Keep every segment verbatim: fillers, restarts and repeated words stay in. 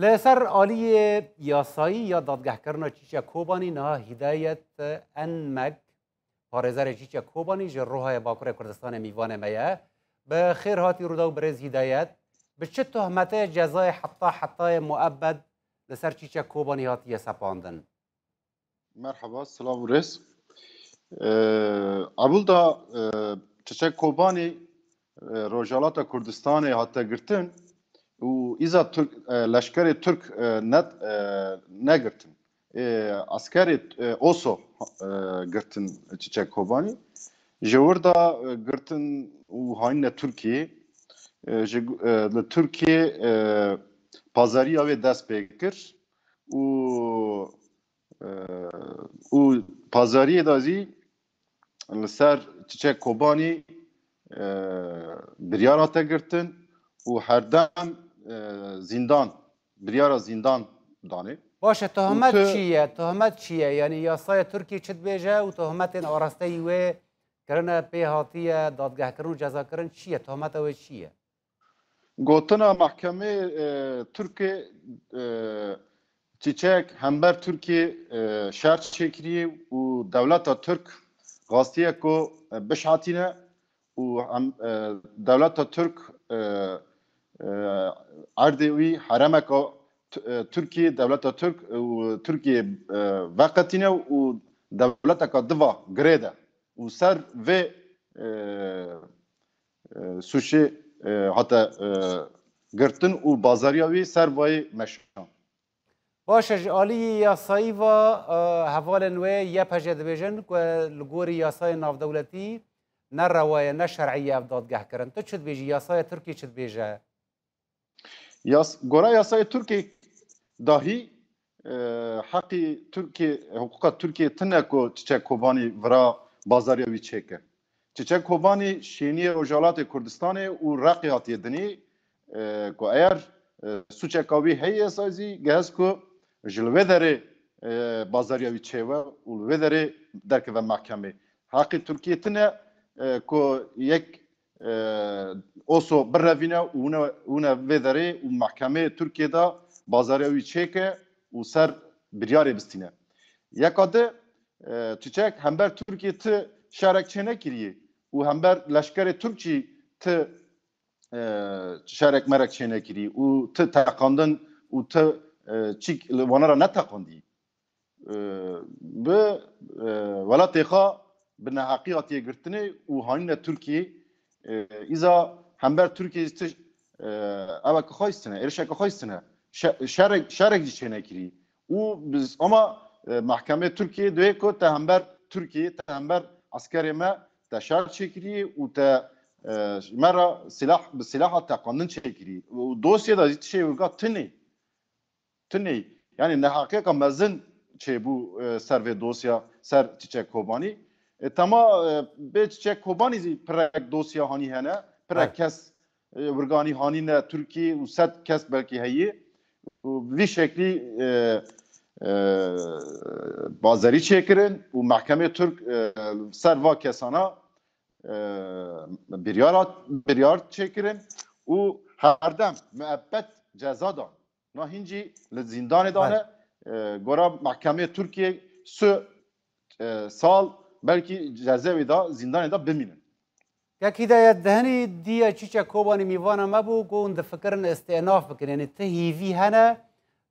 Li ser aliyê yasayî ya dadgehkirina Çîçek Kobanî niha Hîdayet Enmek, parêzerê Çîçek Kobanî ji Rohayê Bakurê Kurdistanê mîvanê me ye. Bi xêr hatî Rûdaw birêz Hîdayet. Bi çi tohmetê cezayê heta hetayê muebed li ser Çîçek Kobanî hatiye sepandin? Merhaba, silav û rêz. Ee, Ebûl da, e, Çiçek Kobanî, e, Rojhalata Kurdistanê hate girtin û îza Türk, e, leşkerê Türk, e, net, e, negirtin. E, askerê, e, oso, e, girtin Çiçek Kobanî. Ji wir da, e, girtin û hanîne Tirkiyê. E, ji, e, li Tirkiyê, e, pazariya wê dest pê kir û, e, û pazariyê de zî li ser Çiçek Kobanî, e, biryar hate girtin û herdem, e, zîndan, biryara zîndan danê. Baş e, tohmet çi ye? Tohmet çi ye? Yanî yasaya Tirkiyê çi dibêje û tohmetên arasteyî wê kirine pê hatiye dadgehkirin û cezakirin çi ye? Tohmeta wê çi ye? Gotina mehkemê, e, Tirkê, e, Çiçek hember Tirkiyê, e, şer çêkiriye û dewleta Tirk xastiye ku, e, bişatîne û em, e, dewleta Tirk, e, e, erdê wî heremeka T-, e, Tirkiyê, dewleta Tirk û Tirkiyê, e, veqetîne û dewleteka diva girê de û ser vê, e, e, sûcê, e, hate, e, girtin û bazariya wî ser vayê meşan. Baş e, ji aliyê yasayî ve, e, hevalên wê Y P J dibêjin ku li gorî yasayên navdewletî ne rewa ye, ne şer'î ye ev dadgehkirin. Tu çi dibêjî? Yasaya Tirkiyê çi dibêje? Yas-, gora yasayê Tirkiyê dahî, e, heqî Tirkiyê, hiqûqa Tirkiyê tune ku Çiçek Kobanî vira bazariya wî çêke. Çiçek Kobanî şêniyê Rojhilatê Kurdistanê û Reqê hatiye dinî, e, ku eger, e, sûceka wî heye yasayî zî gehest ku ji li vê derê, e, bazariya wî çêwe û li vê derê derkeve mehkemê. Heqî Tirkiyê tune, e, ku yek, e, oso birevîne û wine, wine vê derê û mehkemeyê Tirkiyê de bazariya wî çêke û ser biryarê bistîne. Yeka di, e, Çiçek hember Tirkiyê ti şerek çênekiriye û hember leşkerê Tirk jî ti, e, şerek merek çênekirî û ti teqandin û ti, e, çîk li wana re neteqandî. E, bi, e, welatê xwe bi neheqî hatiye girtinê û hanîne Tirkiyê, e, îza hember Tirkiyê jî ti, e, eveke xwe jî tine, êrişeke xwe jî tine. Şe-, şerek, şerek jî çênekirî. Û biz, ama, e, mehkemê Tirkiyê duyê ku te hember Tirkiyê, te hember eskerê me, te şer çêkirî û te, e, ji me re silah, bi silaha teqandin çêkirî. Û dosyê de jî tişê wirga tinê. Tinê. Yani neheqiyeka mezin çêbû, e, ser vê dosya, ser Çiçek Kobanî. E, tema, e, bê Çiçek Kobanî zî pirek dosya hanî hene, pirek Evet. kes, e, wirganî hanî ne Tirkî û sed kes belkî heye. Û vî şeklî, e, e, bazerî çêkirin û mehkemê Tirk, e, ser va kesana, e, biryar, biryar çêkirin û herdem muebbet ceza dan. Na hîn jî li zîndanê dane, e, gora mehkemê Tirkiyê su, e, sal belkî cezewê de zîndanê de bimînin. Kek Hîdayet, dehenî diya Çîçek Kobanî mîvana me bû, ku hûn difikirin îstînaf bikin. Yanî ti hîvî hene,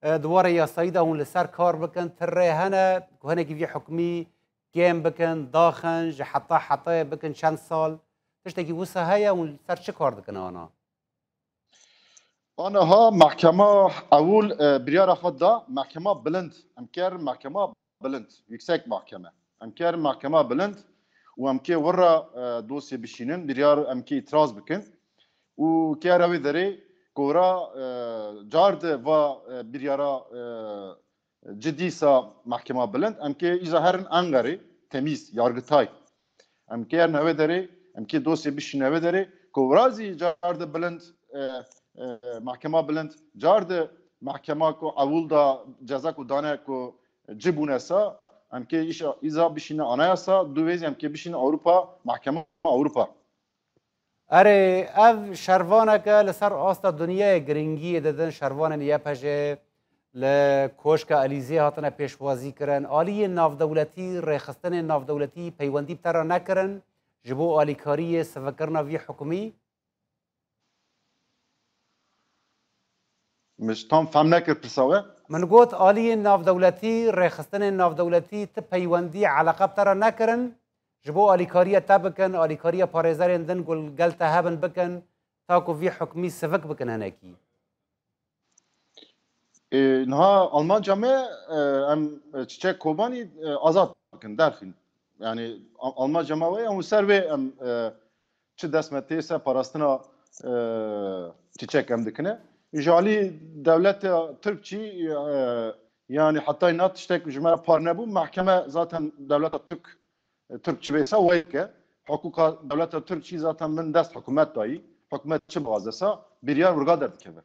e, di warê yasayî de hûn li ser kar bikin, ti rê hene, ku hinekî vî hukmî kêm bikin, daxin, ji heta hetayê bikin çend sal. Tiştekî wisa heye, hûn li ser çi kar dikin ana? Aniha mehkema ewil, e, biryara xwe da, mehkema bilind. Em ker mehkema bilind, yüksek mahkeme. Em ker mehkema bilind û em kê wirra, e, dosyê bişînin, biryar em kê îtiraz bikin. Û kera wê derê gora, e, car de va, e, biryara, e, cidî sa mehkema bilind, em kê îza herin Anqerê, temîz, yargıtay. Em kê herin eve derê, em kê dosyê bişîne eve derê, ku wira zî car de bilind, e, e, mehkema bilind, car de mehkema ku ewil da ceza ku dane ku ci bûne sa, em kê îşa, îza bişîne anayasa, du vê zî em kê bişîne Ewropa, mehkema Ewropa. Erê, ev şervaneke li ser asta dinyayê giringiyê didin, şervanên Y P J li Koşka Elîzê hatine pêşwazî kirin. Aliyê navdewletî, rêxistinên navdewletî peywendî bi te re nekirin ji bo alîkariyê sivikirina vî hukmî? Min ji tam fehm nekir pirsa we. Min got, aliyên navdewletî, rêxistinên navdewletî ti peywendî, eleqe bi te re nekirin, ji bo alîkariya te bikin, alîkariya parêzerên din ku li gel te hebin bikin, ta ku vî hukmî sivik bikin hinekî. Ê, niha Almanca me, e, em, e, Çiçek Kobanî, e, azad bikin, derxîn. Yani, Al-, Almanca me wê, em ser wê em, e, çi dest me tê ser parastina, e, Çiçek em dikine. Ji alî dewleta Tirk çî, e, yani heta na tiştek ji me re par nebû. Mehkeme zaten dewleta Tirk, e, Tirk çi bêsa wê dike. Hiqûqa dewleta Tirk çî zaten min dest hikûmet dayî. Hikûmet çi bixwaze sa, biryar wirga derdikeve.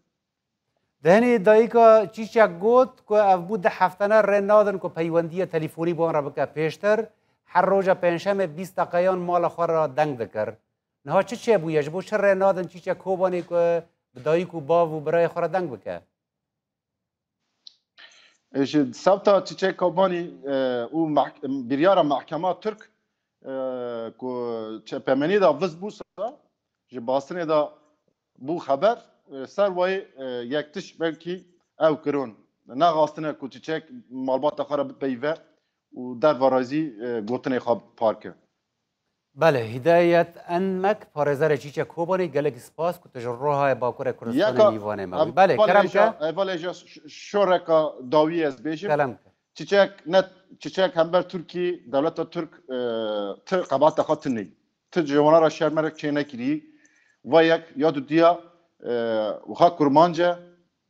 Dehenê dayika Çîçek got ku ev bû du heftene rê nadin ku peywendiya telîfonî bi wan re bike. Pêştir her roja pêncşemê bîst deqeyan mala xwe re deng dikir. Niha çi çêbûye? Ji bo çi rê nadin Çîçek Kobanê ku bi dayik û bav û birayê xwe re deng bike? Ji sebta Çiçek Kobanî, e, û meh-, biryara mehkema Tirk, e, ku çe-, pemenî de viz bû sa, ji bastinê de bû xeber, e, ser wayê, e, yek tişt belkî ew kirin. Nexwastine ku Çiçek malbata xwe re bipeyive û derva razî, e, gotinê xwe parke. Belê, Hidayet Enmek, parêzerê Çîçek Kobanê, gelekî spas ku tu ji Rohayê Bakurê Kurdistanê Yeka, mîvanê me bû. Belê, kerem ke. Hevalê ja şoreka dawî ez bêjim. Kerem ke. Çiçek, ne, Çiçek hember Tirkî, dewleta Tirk, e, ti qebata xwe tinê. Ti ji wana re şermerek çê nekirî. Va yek ya dudiya, e, wiha kurmanc e,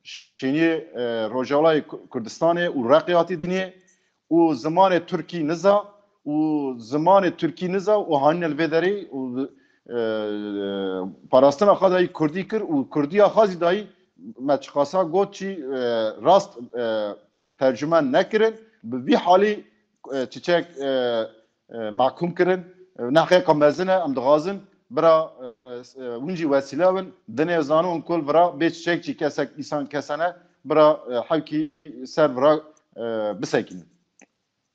şêniyê, e, Rojavayê Ku-, Kurdistanê û Reqê hatî dinê û zimanê Tirkî niza û zimanê Tirkî niza û hanîne li vê derê û, e, parastina xwe dayî Kurdî kir û Kurdiya xwe zî dayî me çiqasa got çî, e, rast, e, tercüme nekirin. Bi vî halî, e, Çiçek, e, e, mahkûm kirin. E, neheqeka mezin e, em dixwazin bira, e, e, hûn jî wesîle bin. Dinê zanon ku li vira bê Çiçek jî kesek îsan kesene bira, e, hewkî ser vira, e, bisekînin.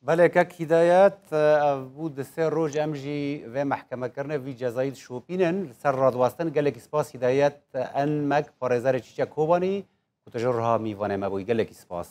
Belê kek Hidayet, e, ev bû du sê roj em jî vê mehkemekirinê vî cezayî dişopînin. Li ser radwestin gelekî spas Hidayet Enmek, parêzerê Çîçek Kobanî, ku tu ji Roha mîvanê me bûyî. Gelekî spas.